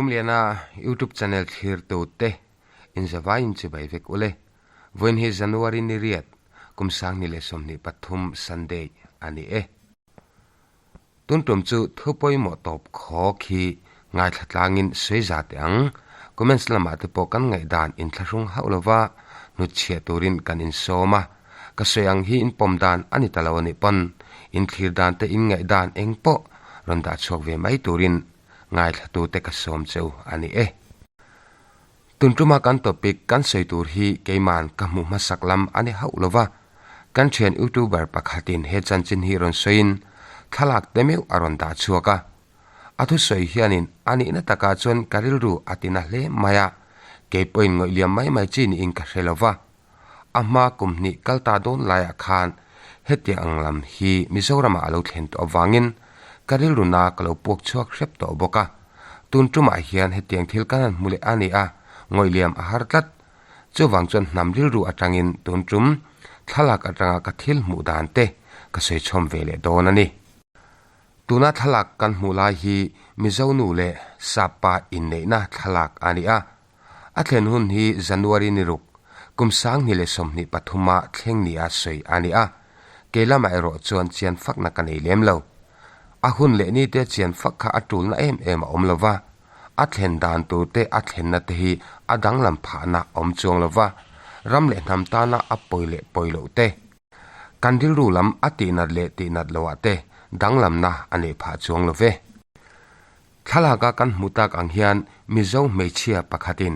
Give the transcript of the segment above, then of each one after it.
Rumliana YouTube channel thlirtu te inzavai in chibai vek ule. Vawiin hi January ni riat, kum 2023 Sunday a ni e. Tun tum chu thu pawimawh tawp khawk hi ngaithla tlangin sawi za teh ang. Comments lamah te pawh kan ngaihdan inthlahrung hauh lova hnutchhiah turin kan insawm a. Ka sawi ang hi inpawm dan a ni ta lo a nih pawn inthlir dan te inngaihdan eng pawh rawn dah chhuak ve mai turin ngaithlatute ka sawm cheu a ni e. Tun tuma kan topic kan sawi tur hi keiman ka hmuh hmasak lam a ni hauh lo va, kan thian youtuber pakhatin he chanchin hi rawn sawiin thlalak te meuh a rawn dah chhuak a. A thusawi hianin a nihna takah chuan ka rilru a tina hle mai a, kei pawhin ngawih liam mai mai chi niin ka hre lo va. A hma kum hnih kal ta dawn laiah khan hetiang ang lam hi Mizoramah a lo thlen tawh avangin ka rilru na ka lo puak chhuak hrep tawh bawk a. Tun tumah hian hetiang thil kan han hmu leh a ni a, ngawih liam a har tlat. Chuvang chuan hnam rilru atangin tun tum thlalak atanga ka thil hmuh dan te ka sawi chhawm ve leh dawn a ni. Tuna thlalak kan hmuh lai hi Mizo nu leh Sap pa inneihna thlalak a ni a. A thlen hun hi January ni ruk, kum 2023 ah thleng nia sawi a ni a, kei lamah erawh chuan chian fakna ka nei lem lo. A hun leh ni te chian fak kha a tulna em em a awm lo va, a thlen dan tur te a thlenna te hi a danglam phahna a awm chuang lo va, ram leh hnam tana a pawi leh pawi loh te, kan rilru lam a tihnat leh tihnat loh ah te danglamna a neih phah chuang lo ve. Thlalaka kan hmuh tak ang hian Mizo hmeichhia pakhatin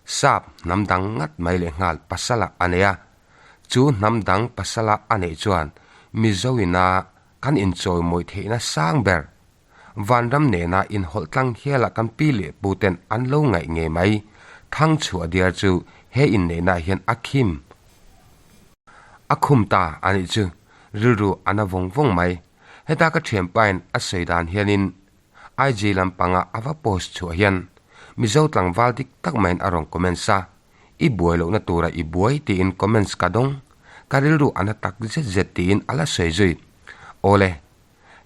Sap hnam dang ngat mai leh nghal pasala a nei a. Chu hnam dang pasala a neih chuan Mizo ina kan inchawimawi theihna sang ber, vanram nena inhawlh tlang hiala kan pi leh pu ten an lo ngaih ngei mai, thang chhuah diar chu he inneihnaah hian a khim a khum ta a nih chu rilru a na vawng vawng mai. Heta ka thianpain a sawi dan hianin IG lampanga a va post chhuah hian Mizo tlangval dik tak maiin a rawn comments a, I buai lohna tura i buai tiin comments ka dawng, ka rilru a na tak zet zet tiin a la sawi zui. Awle,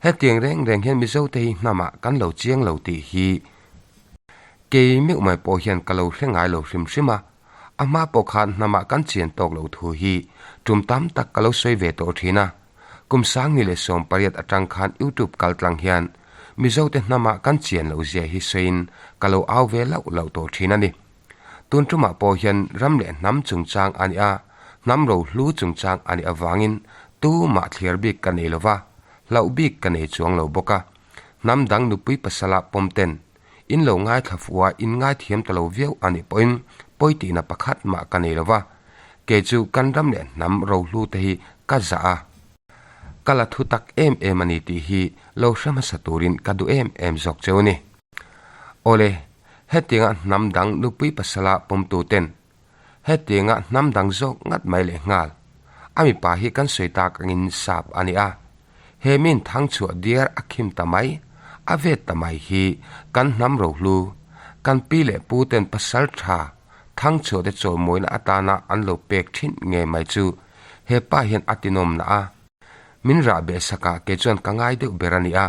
hetiang reng reng hian Mizo te hi hnamah kan lo chiang lo tih hi kei meuh mai pawh hian ka lo hre ngai lo hrim hrim a, a hma pawh khan hnamah kan chian tawk lo thu hi tum tam tak ka lo sawi ve tawh thin a. Kum 2018 atang khan YouTube kal tlang hian Mizote hnamah kan chian loh zia hi sawiin ka lo au ve lauh lauh tawh thin a ni. Tun tumah pawh hian ram leh hnam chungchang a nih a, hnam rohlu chungchang a nih avangin tumah thliar bik ka nei lova, hlauh bik ka nei chuang lo bawk a. Hnam dang nupui pasala pawm ten in lo ngaithla fuh a, in ngaithiam ta lo viau a nih pawhin pawi tihna pakhat mah ka nei lova, kei chu kan ram leh hnam rohlu te hi ka zah a, ka la thu tak em em a ni tih hi lo hre hmasa turin ka duh em em zawk cheu a ni. Awle, hetianga hnam dang nupui pasala pawmtu ten hetianga hnam dang zawk ngat mai leh nghal a mipa hi kan sawi tak angin sap a ni a, he min thang chhuah diar a khim ta mai, a vet ta mai hi kan hnam rohlu, kan pi leh pu ten pasal tha thang chhuah te chawimawina atana an lo pek thin ngei mai chu he pa hian a tinawm na a, min rah beh sakah kei chuan ka ngai deuh ber a ni a.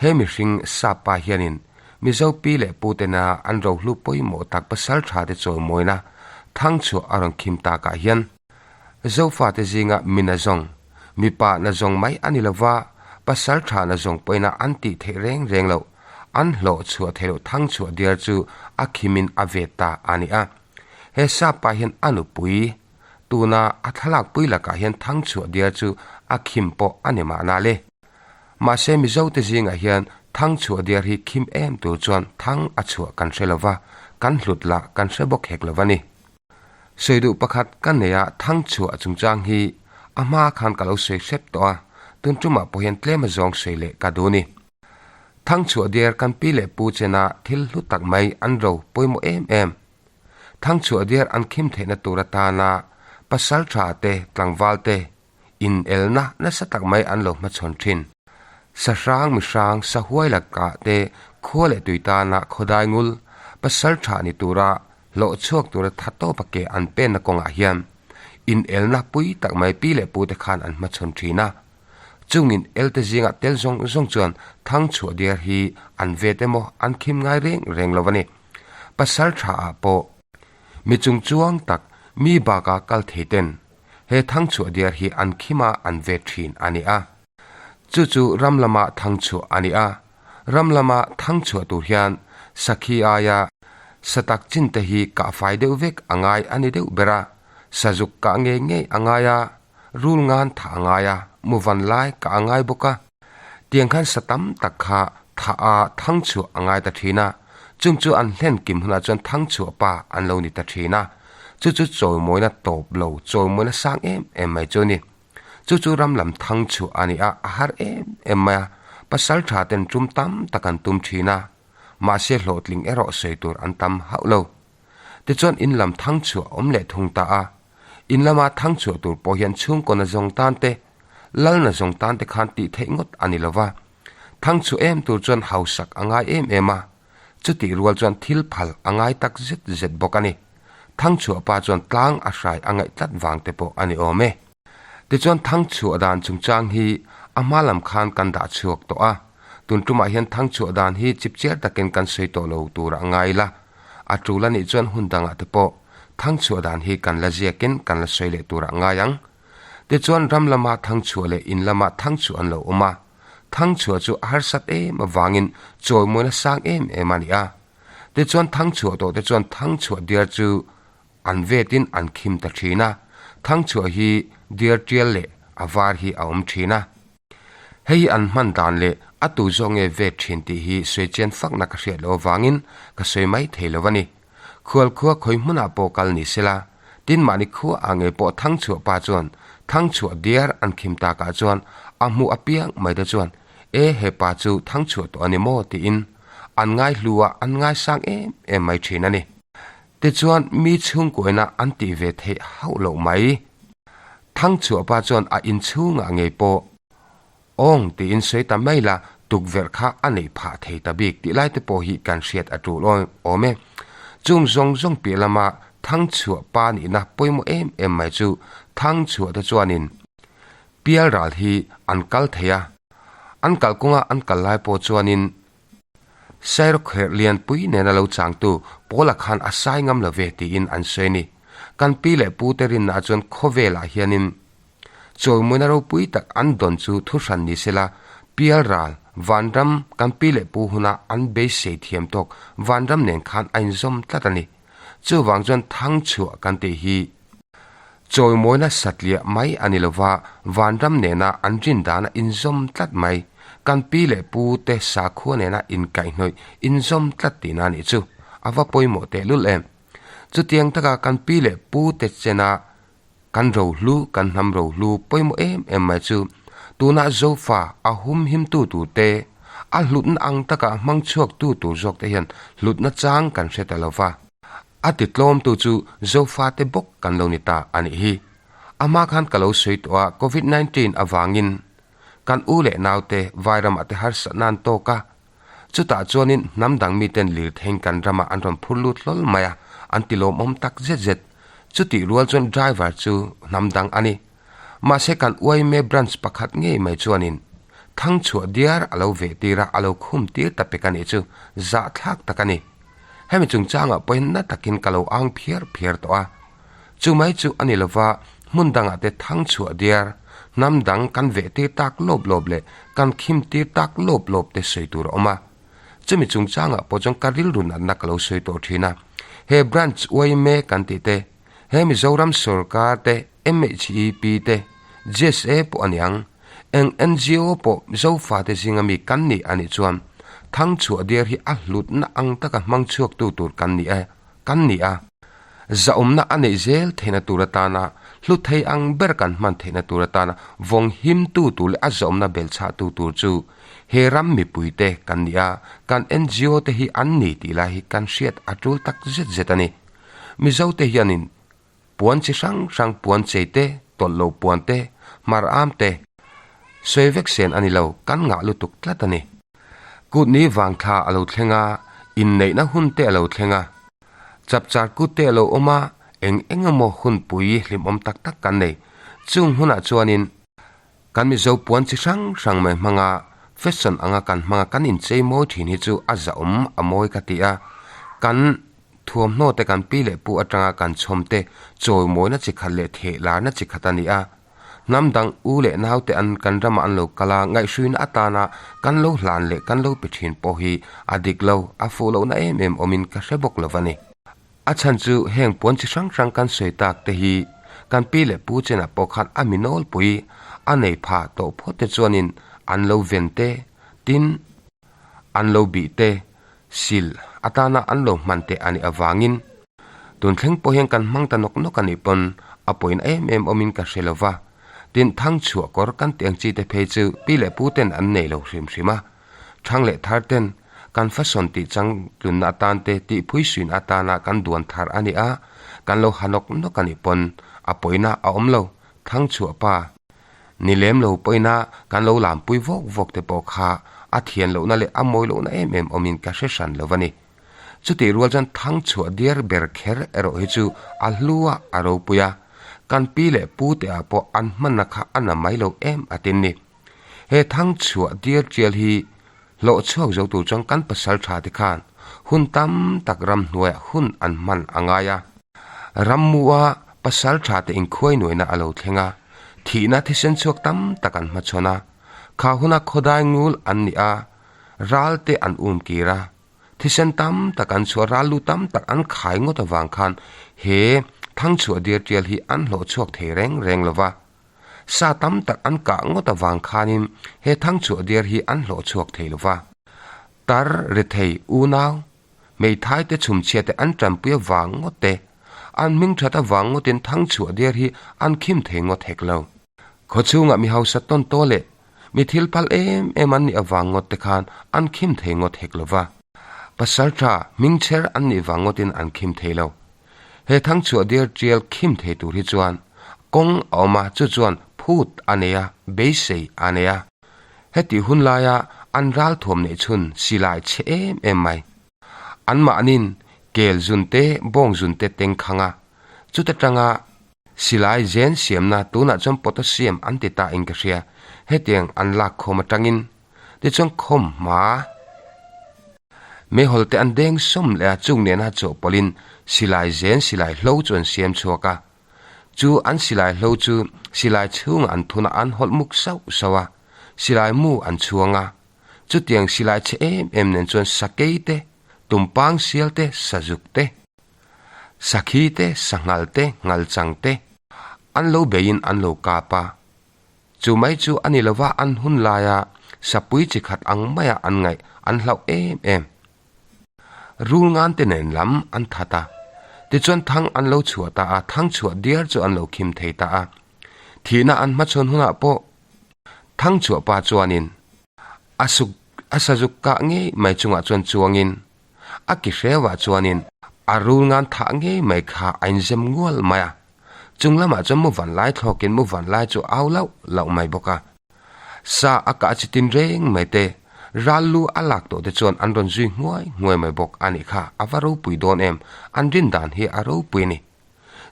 He mihring sap pa hianin Mizo pi leh pu tena an rohlu pawimawh tak pasal tha te chawimawina thang chhuah a rawn khim takah hian Zofate zinga mi na zawng, mipa na zawng mai a ni lova, pasal tha na zawng pawina an tih theih reng reng loh, an hlawh chhuah theih loh thang chhuah diar chu a khimin a vet ta a ni a. He sap pa hian a nupui tuna a thlalak pui lakah hian thang chhuah diar chu a khim pawh a ni mahna le. Mahse Mizote zingah hian thang chhuah diar hi khim em tur chuan thang a chhuah kan hre lova, kan hlut lah kan hre bawk hek lo a ni. Sawi duh pakhat ka nei a thang chhuah chungchang hi a hma khan ka lo sawi hrep tawh a, tun tumah pawh hian tlem azawng sawi leh ka duh ni. Thang chhuah diar kan pi leh pu chena thil hlu tak mai an ro pawimawh em em. Thang chhuah diar an khim theihna tur atana pasal tha te tlangval te Inelna nasa tak mai an lo hmachhawn thin. Sa hrang mi hrang sa huai lakah te khua leh tui tana khawdai ngul, pasal tha ni tura hlawh chhuak tura tha tawpa ke an penna kawngah hian inelna pui tak mai pi leh pute khan an hmachhawn thin a. Chung inel te zingah tel zawng zawng chuan thang chhuah diar hi an vet emaw an khim ngai reng reng lo a ni. Pasal tha ah pawh mi chungchuang tak mi baka kal thei ten he thangchhuah diar hi an khim a an vet thin a ni a. Chu chu ram lama thangchhuah a ni a. Ram lama thangchhuah tur hian sakhi aia satak chin te hi kah fai deuh vek a ngai a ni deuh ber a. Sazuk kah ngei ngei a ngai a, rul ngan thah a ngai a, muvan lai kah a ngai bawk a. Tiang khan sa tam tak kha thah a thangchhuah a ngai ta thin a, chung chu an hlen kim hunah chuan thangchhuah pa an lo ni ta thin a. Chu chu chawimawina tawp lo, chawimawina sang em em mai chu a ni. Chu chu ram lam thangchhuah a ni a, a har em em mai a, pasal tha ten tum tam tak an tum thin a, mahse hlawhtling erawh sawi tur an tam hauh lo. Tichuan in lam thangchhuah awm leh thung ta a, in lama thangchhuah tur pawh hian chhungkaw nazawng tan te, Lalna zawng tan te khan tih theih ngawt a ni lo va, thangchhuah em tur chuan hausak a ngai em em a, chutih rual chuan thil phal a ngai tak zet zet bawk a ni. Thangchhuah pa chuan tlang a hrai a ngaih tlat vang te pawh a ni awm e. Tichuan thangchhuah dan chungchang hi a hma lam khan kan dah chhuak tawh a, tun tumah hian thangchhuah dan hi chipchiar takin kan sawi tawh lo tur a ngai la, a tul a nih chuan hun dangah te pawh thangchhuah dan hi kan la ziakin kan la sawi leh tur a ngai ang. Tichuan ram lama thangchhuah leh in lama thangchhuah an lo awm a, thangchhuah chu a harsat em avangin chawimawina sang em em a ni a. Tichuan thangchhuah tawh te chuan thangchhuah diar chu an vetin an khim ta thin a, thangchhuah hi diar tial leh a var hi a awm thin a. Hei hi an hman dan leh a tu zawk nge vet thin tih hi sawi chian fakna ka hriat loh avangin ka sawi mai thei lo a ni. Khualkhua khawi hmunah pawh kal ni sela, tin mahni khua ah ngei pawh Thangchhuah pa chuan Thangchhuah diar an khim takah chuan a hmuh apiang mai te chuan e he pa chu Thangchhuah tawh a ni maw tiin an ngai hlu a an ngaisang em em mai thin a ni. Tichuan mi chhungkuaina an tih ve theih hauh loh mai. Thangchhuah pa chuan a inchhungah ngei pawh Awng tiin sawi ta mai la, tukverh kha a neih phah thei ta bik tih lai te pawh hi kan hriat a tul awm e. Chung zawng zawng piah lama Thangchhuah pa nihna pawimawh em em mai chu Thangchhuah te chuanin Pialral hi an kal thei a, an kalkawnga an kal lai pawh chuanin Sairawkherh lianpui nena lo changtu Paula khan a sai ngam lo ve tiin an sawi a ni. Kan pi leh pu te rinnaah chuan khawvelah hianin chawimawina ropui tak an dawn chu thuhran ni sela, pialral, vanram, kan pi leh pu huna an beisei thiam tawk vanram nen khan a inzawm tlat a ni. Chuvang chuan thangchhuah kan tih hi chawimawina satliah mai a ni lova, vanram nena an rin dana inzawm tlat mai, kan pi leh pu te sakhua nena inkaihhnawih inzawm tlat tihna a nih chu a va pawimawh tehlul em. Chutiang taka kan pi leh pu te chena kan rohlu, kan hnam rohlu pawimawh em em mai chu tunah Zofa a humhimtu tur te, a hlutna ang taka hmang chhuaktu tur zawk te hian hlutna chang kan hre ta lo va. A ti tlawmtu chu Zofa te bawk kan lo ni ta a nih hi. A hma khan ka lo sawi tawh a, Covid 19 avangin kan u leh naute vairamah te harsatna an tawk a, Chutah chuanin hnam dang miten lirtheng kan ramah an rawn phur lut hlawl mai a, an ti lawmawm tak zet zet. Chutih rual chuan driver chu hnam dang a ni. Mahse kan UIMA branch pakhat ngei mai chuanin Thangchhuah diar a lo veh tir a, a lo khum tir ta pek a nih chu zahthlak tak a ni. Hemi chungchangah pawhin na takin ka lo ang phiar phiar tawh a. Chu mai chu a ni lova, hmun dangah te thangchhuah diar, hnam dang kan veh tir tak lawp lawp leh kan khim tir tak lawp lawp te sawi tur a awm a. Chumi chungchangah pawh chuan ka rilru natna ka lo sawi tawh thin a. He branch yma kan tih te, he Mizoram sorkar te, MHEP te, GSA pawh a ni ang, eng NGO pawh Zofate zinga mi kan nih a nih chuan thangchhuah diar hi a hlutna ang taka hmang chhuaktu tur kan ni e, kan ni a. Zahawmna a neih zel theihna tur atana hlu thei ang ber kan hman theihna tur atana vawng himtu tur leh a zahawmna belchhahtu tur chu he ram mipuite kan ni a, kan NGO te hi an ni tih lai hi kan hriat a tul tak zet zet a ni. Mizote hianin puan chi hrang hrang puan chei te, tawlh lo puan te, hmar am te, sawi vek sen a ni lo, kan ngah lutuk tlat a ni. Kutni vangthla a lo thleng a, inneihna hun te a lo thleng a. Chapchar kut te a lo awm a, eng eng emaw hunpui hlimawm tak tak kan nei. Chung hunah chuanin kan Mizo puan chi hrang hrang mai hmanga fashion anga kan hmanga kan inchei mawi thin hi chu a zahawm a mawi ka ti a, kan. Thuamhnaw te kan pi leh pu atanga kan chhawm te chawimawina chi khat leh theh larna chi khat a ni a. Hnam dang u leh naute an kan ramah an lo kal a, ngaihhruina atana kan lo hlan leh kan lo pe thin pawh hi a dik lo, a fuh lohna em em awmin ka hre bawk lo a ni. A chhan chu heng puan chi hrang hrang kan sawi tak te hi kan pi leh pu chenah pawh khan a mi nawlpui a nei pha tawh phawt te chuanin an lo ven te, tin an lo bih te, sil atana an lo hman te a nih avangin tun thleng pawh hian kan hmang ta nawk nawk a nih pawn a pawina em em awmin ka hre lo va, tin thang chhuah kawr kan tih ang chi te phei chu pi leh pu ten an nei lo hrim hrim a, thang leh thar ten kan fasawn tih chang tlunna atan te tih phui suin atana kan duan thar a ni a, kan lo ha nawk nawk a nih pawn a pawina a awm lo, thang chhuah pa. Ni lem lo pawhin a kan lo lampui vawk vawk te pawh kha a thian lohna leh a mawi lohna em em awmin ka hre hran lo a ni. Chutih rual chuan thang chhuah diar ber kher erawh hi chu a hlu a, a ropui a. Kan pi leh pu te ah pawh an hmanna kha a na mai lo em a tin ni. He thang chhuah diar tial hi hlawh chhuak zo tur chuan kan pasal tha te khan hun tam tak ramhnuaiah hun an hman a ngai a. Rammua pasal tha te inkhuai nuaina a lo thleng a, thihna thisen chhuak tam tak an hmachhawn a. Kha huna khawdai ngul an ni a, ral te an um kir a. Thisen tam tak an chhuah, ral lu tam tak an khai ngawt avang khan he thangchhuah dir tial hi an hlawh chhuak thei reng reng lo va. Sa tam tak an kah ngawt avang khanin he thangchhuah diar hi an hlawh chhuak thei lo va. Tar, rethei, unau, hmeithai te chhumchhia te an tanpui avang ngawt te, an hming that avang ngawtin thangchhuah diar hi an khim thei ngawt hek lo. Khawchhungah mi hausa tawn taw leh mi thil phal em em an nih avang ngawt te khan an khim thei ngawt hek lo va. Pasal tha hmingchher an nih vang ngawtin an khim thei lo. He thangchhuah diar tial khim thei tur hi chuan kawng a awm a, chu chuan phut a nei a, beisei a nei a. Hetih hun laia an ral thuam neih chhun silai chhe em em mai. Anmahnin kel zun te, bawng zun te teng khang a, chuta tanga silai zen siamna tunah chuan potassium an ti ta in ka hria, hetiang an lak khawm atangin tichuan khawm hma meihawl te an deng sawm leh a, chung nena chawhpawlhin silai zen silai hlo chu an siam chhuak a. Chu an silai hlo chu silai chhungah an thun a, an hawlh muk sauh sauh a, silai mu an chhuang a. Chutiang silai chhe em em nen chuan sakei te, tumpang sial te, sazuk te, sakhi te, sanghal te, nghalchang te an lo beiin an lo kap a. Chu mai chu a ni lova an hun laia sapui chi khat ang maia an ngaih an hlauh em em. Rul ngan te nen lam an that a, tichuan thang an lo chhuah ta a, thang chhuah diar chu an lo khim thei ta a. Thihna an hmachhawn hunah pawh thang chhuah pa chuanin a suk a sazuk kah ngei mai chungah chuan chuangin a ki hreuah chuanin a rul ngan thah ngei mai kha a inzem ngual mai a. Chung lamah chuan mu van lai thlawkin mu van lai chu au lauh lauh mai bawk a. Sa a kah chi tin reng mai te, ral lu a lak tawh te chuan an rawn zui nghuai nghuai mai bawk a nih kha, a va ropui dawn em, an rin dan hi a ropui a ni.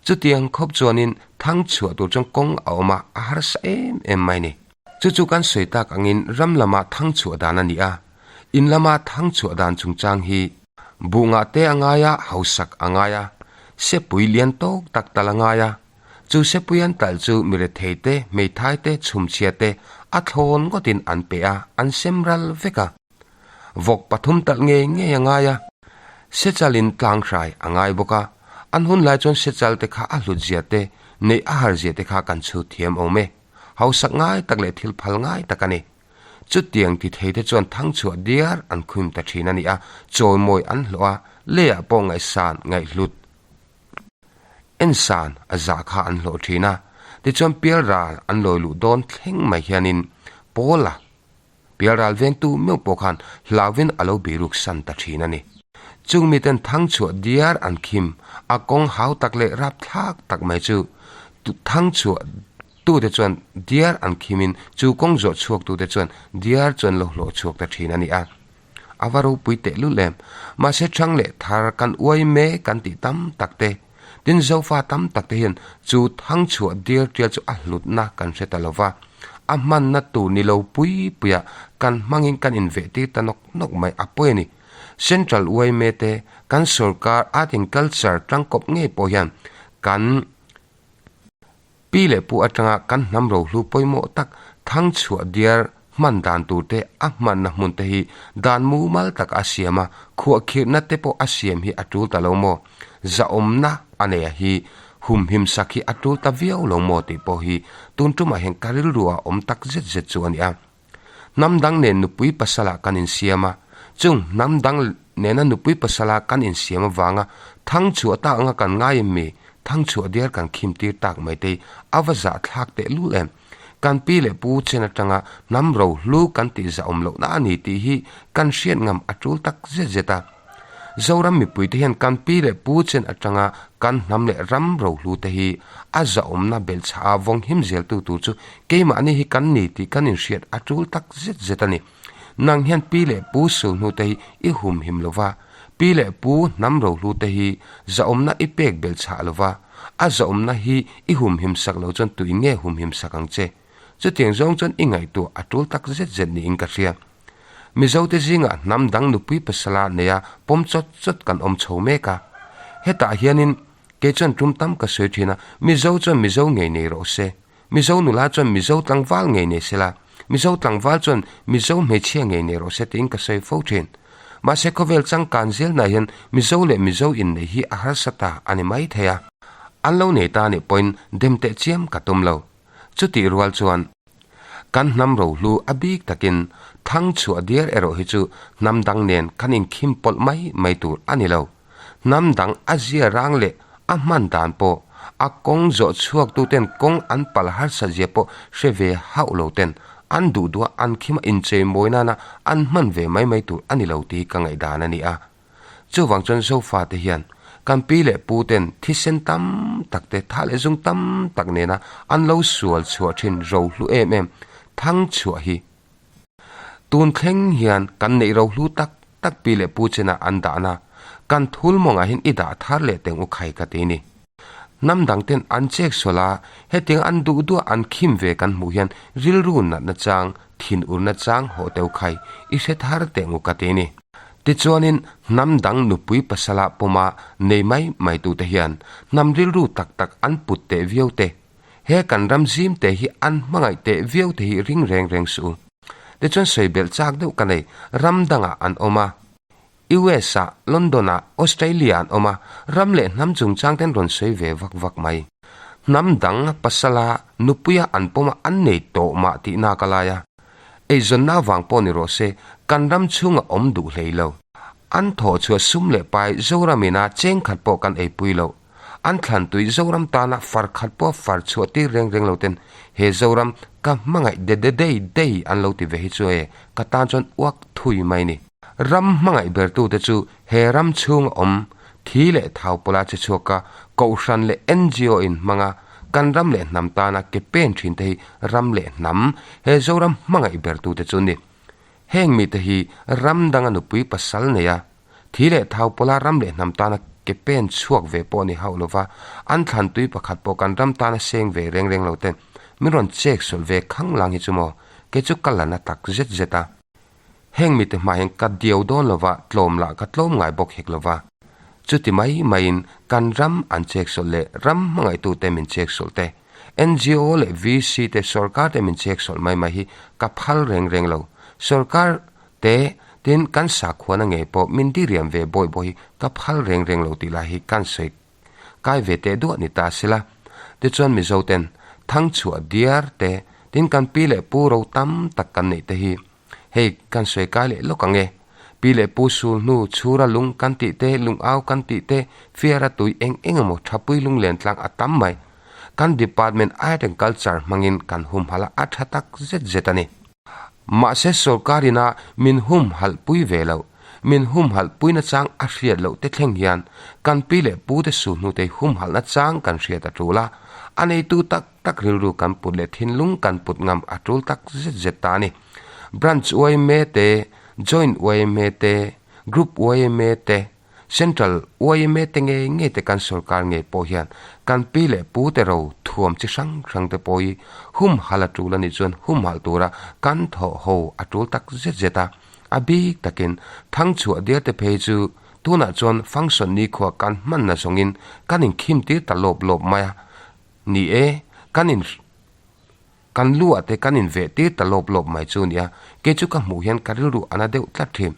Chutiang khawp chuanin thang chhuah tur chuan kawng a awm a, a harsa em em mai ni. Chu chu kan sawi tak angin ram lama thang chhuah dan a ni a, in lama thang chhuah dan chungchang hi buh ngah te a ngai a, hausak a ngai a, sepui lian tawk tak tal a ngai a, chu sepui an talh chu mi rethei te, hmeithai te, chhumchhia te a thlawn ngawtin an pe a, an sem ral vek a. Vawk pathum talh ngei ngei a ngai a, sechalin tlang hrai a ngai bawk a, an hun lai chuan sechal te kha a hlut zia te, neih a har zia te kha kan chhut thiam awm e. Hausak ngai tak leh thil phal ngai tak a ni. Chutiang ti thei te chuan thangchhuah diar an khum ta thin a ni a, chawimawi an hlawh a, leiah pawh ngaihsan, ngaihhlut, ensan a zah kha an hlawh thin a. Tichuan pialral an lawi luh dawn thleng mai hianin Paula, pialral vengtu meuh pawh khan hlauhin a lo biruk san ta thin a ni. Chung miten thangchhuah diar an khim a kawng hau tak leh rapthlak tak mai chu thangchhuah Tute chuan diar an khimin chu kawng zawh chhuaktute chuan diar chu an lo hlawh chhuak ta thin a ni a. A va ropui tehlul em. Mahse thang leh thar kan uai mek kan tih tam tak te, tin Zofa tam tak te hian chu thang chhuah diar tial chu a hlutna kan hre ta lo va, a hmanna tur ni lo pui puiah kan hmangin kan inveh tir ta nawk nawk mai a pawi a ni. Central yma te, kan sorkar Art and Culture tangkawp ngei pawh hian kan Pi leh pu atanga kan hnam rohlu pawimawh tak thang chhuah diar hman dan tur te a hmanna hmun te hi dan mumal tak a siam a, khuahkhirhna te pawh a siam hi a tul ta lo maw? Zahawmna a nei a hi humhim sak hi a tul ta viau lo maw tih pawh hi tun tumah hian ka rilru ah awm tak zet zet chu a ni a. Hnam dang nen nupui pasala kan insiam a, chung hnam dang nena nupui pasala kan insiam avanga thang chhuah tak anga kan ngai em mi? Thang chhuah diar kan khim tir tak mai te hi a va zah thlak teh lul em? Kan pi leh pu chen atanga hnam rohlu kan tih zahawm lohna a ni tih hi kan hriat ngam a tul tak zet zet a. Zoram mipuite hian kan pi leh pu chen atanga kan hnam leh ram rohlu te hi a zahawmna belhchhah a vawng him zeltu tur chu keimahni hi kan ni tih kan inhriat a tul tak zet zet a ni. Nang hian pi leh pu sulhnu te hi i humhim lova, pi leh pu hnam rohlu te hi zahawmna i pek belhchhah lova, a zahawmna hi i humhim sak lo chuan tuin nge humhim sak ang che? Chutiang zawng chuan i ngaihtuah a tul tak zet zet niin ka hria. Mizote zingah hnam dang nupui pasala neia pawm chawt chawt kan awm chho mek a. Hetah hianin kei chuan tum tam ka sawi thin a, Mizo chuan Mizo ngei nei rawh se, Mizo nula chuan Mizo tlangval ngei nei sela, Mizo tlangval chuan Mizo hmeichhia ngei nei rawh se tiin ka sawi fo thin. Mahse khawvel changkan zelnaah hian Mizo leh Mizo innei hi a harsa ta a ni mai thei a. An lo nei ta nih pawhin dem teh chiam ka tum lo. Chutih rual chuan kan hnam rohlu a bik takin thang chhuah diar erawh hi chu hnam dang nen kan inkhim pawlh mai mai tur a ni lo. Hnam dang a zia rang leh a hman dan pawh a kawng zawh chhuak tuten kawng an pal harsa zia pawh hre ve hauh lo ten an duh duh a an khim a inchei mawi nana an hman ve mai mai tur a ni lo tih hi ka ngaihdan a ni a. Chuvang chuan Zofate hian kan pi leh pu ten thisen tam tak te, tha leh zung tam tak nena an lo sual chhuah thin rohlu em em thang chhuah hi. Tun thleng hian kan neih rohlu tak tak pi leh pu chena an dahna kan thul mawngah hian i dah thar leh teng u khai ka ti ni. Hnam dang ten an chek sual a, hetiang an duh duah an khim ve kan hmuh hian rilru natna chang, thin urna chang hawh teu khai i hre thar teng u ka ti ni. Tichuanin hnam dang nupui pasala pawma nei mai mai tute hian hnam rilru tak tak an put teh viau te, he kan ram zim te hi an hmangaih teh viau te hi ring reng reng suh u. Tichuan sawi belh chak deuh ka nei, ram dangah an awm a, US ah, London ah, Australia ah an awm a, ram leh hnam chungchang ten rawn sawi ve vak vak mai. Hnam dang pasala nupuia an pawma an nei tawh mah tihna ka lai a. Eizawnna vang pawh ni rawh se, kan ram chhunga awm duh hlei lo. An thawh chhuah sum leh pai Zoram ina cheng khat pawh kan eipui lo. An thlan tui Zoram tana far khat pawh far chhuah tir reng reng lo ten he Zoram ka hmangaih de de dei dei an lo ti ve hi chu e, ka tan chuan uak thui mai ni. Ram hmangaih bertute chu he ram chhunga awm thi leh thau pawla che chhuaka Kohhran leh NGO in hmanga Kan ram leh hnam tana ke pen thin te hi ram leh hnam, he Zoram hmangaih bertute chu ni. Heng mite hi ram danga nupui pasal nei a, thi leh thau pawla ram leh hnam tana ke pen chhuak ve pawh ni hauh lova, an thlan tui pakhat pawh kan ram tana seng ve reng reng lo ten min rawn chek sawlh ve khang lang hi chu maw, kei chu ka la na tak zet zet a. Heng mite hmah hian ka diau dawn lova, tlawm lah ka tlawm ngai bawk hek lova. Chuti mai maiin kan ram an chek sawlh leh ram hmangaihtute min chek sawlh te, NGO leh VC te sorkar te min chek sawlh mai mai hi ka phal reng reng lo. Sorkar te tin kan sakhuana ngei pawh min diriam ve bawih bawih hi ka phal reng reng lo tih lai hi kan sawi kai ve teh duah ni ta sela. Tichuan Mizo ten thangchhuah diar te tin kan pi leh pu ro tam tak kan neih te hi Hei, kan sawi kai leh lawk ang e. Pi leh pu sul hnu chhura lung kan tih te, lung au kan tih te, fiara tui eng eng emaw thapui lung len tlang a tam mai. Kan department Art and Culture hmangin kan humhalh a, a tha tak zet zet a ni. Mahse sorkar ina min humhalh pui ve lo, min humhalh puina chang a hriat loh te thleng hian kan pi leh pu te sul hnu te humhalhna chang kan hriat a tul a, a neitu tak tak rilru kan put leh thinlung kan put ngam a tul tak zet zet ta a ni. Branch yma te, Joint yma te, Group yma te, Central yma te ngei ngei te kan sorkar ngei pawh hian kan pi leh pu te ro thuam chi hrang hrang te pawh hi humhalh a tul a nih chuan humhalh tura kan thawh ho a tul tak zet zet a. A bik takin Thangchhuah diar te phei chu tunah chuan function nikhua kan hmanna zawngin kan inkhim tir ta lawp lawp mai a. Ni e, kan in kan lu ah te kan in veh tir ta lawp lawp mai chu nia, kei chu ka hmuh hian ka rilru a na deuh tlat thin.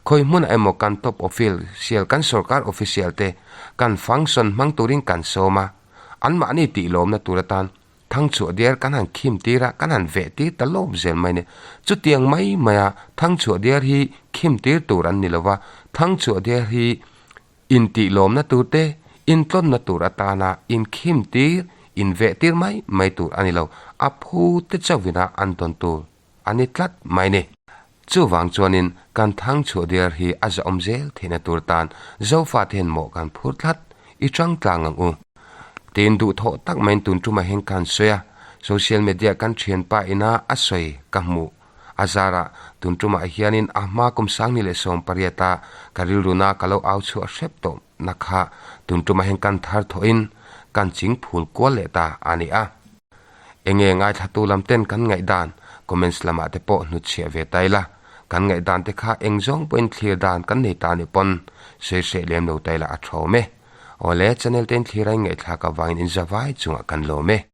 Khawi hmunah emaw kan top official kan sorkar official te kan function hmang turin kan sawm a, anmahni tih lawmna tur atan Thangchhuah diar kan han khim tir a, kan han veh tir ta lawp zel mai ni. Chutiang mai maia Thangchhuah diar hi khim tir tur an ni lo va, Thangchhuah diar hi intih lawmna tur te, intlawnna tur atana inkhim tir, inveh tir mai mai tur a ni lo, a phu te chauhvina an dawn tur a ni tlat mai ni. Chuvang chuanin kan Thangchhuah diar hi a zahawm zel theihna tur tan Zofate hian mawh kan phur tlat i tang tlang ang u. Tiin duhthawh tak maiin tun tumah hian kan sawi a, social media kan thianpa ina a sawi ka hmuh a zarah tun tumah hianin a hma kum sangni leh 18 a ka rilruna ka lo au chhuah hrep tawh na kha tun tumah hian kan thar thawhin kan ching phul kual leh ta a ni a. Enge ngaithlatu lam ten kan ngaihdan comments lamah te pawh hnutchhiah ve ta ila, kan ngaihdan te kha eng zawng pawhin thlir dan kan nei ta nih pawn sawi hreh lem lo ta ila a tha awm e. Awle, channel te in thlir a in ngaihthlak avangin in zavai chungah kan lawm e.